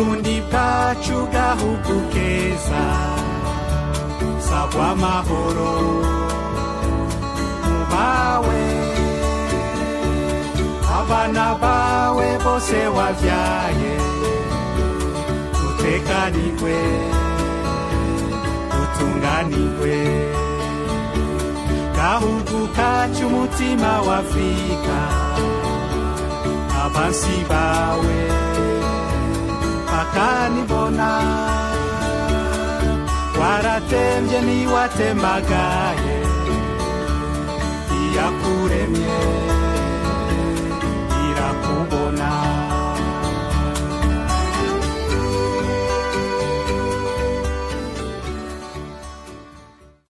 Burundi bwacu gahugu keza, sagwa amahoro mu bawe, abana bawe bose wavyaye, utekanirwe, utunganirwe. Gahugu kacu, umutima wa Afrika, abansi bawe bakanibona, waratemvye niwatembagaye, iyakuremye irakubona.